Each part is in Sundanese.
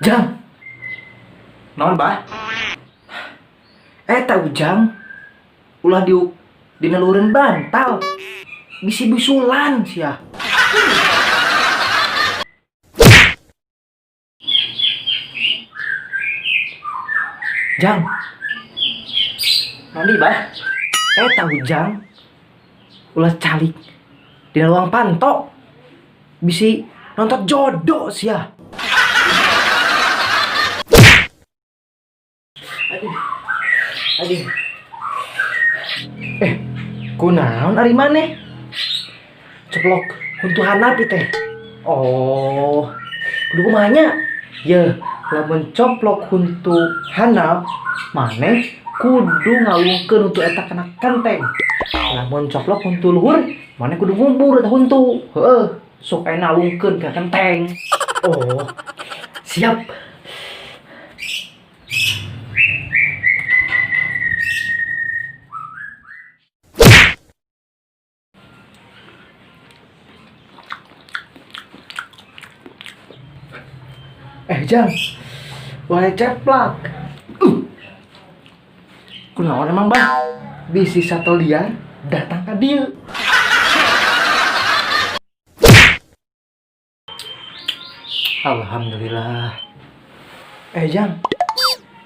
Jang. Naon, Bah? Eta Ujang ulah diuk dina luhureun bantal. Bisi bisulan sia. Jang. Naon deui, Bah? Eta Ujang ulah calik dina luang panto. Bisi nonton jodoh sia. Aduh. Aduh. Eh, kunaon ari maneh? Ceplok huntu handap ieu teh. Oh, kudu kumaha nya? Yeuh, lamun coplok huntu handap, maneh kudu ngalungkeun huntu eta kana kenteng. Lamun coplok huntu luhur, maneh kudu ngubur eta huntu. Heeh, sok aya nalungkeun ka kenteng. Oh, siap. Eh, Jang. Wae ceplak. Kunaon emang, Bang? Bisi sato liar datang ka dieu. Alhamdulillah. Eh, Jang.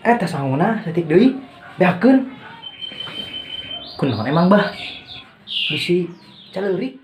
Eta sanguna saeutik deui beakeun. Kunaon emang, Bah? Bisi caleurik.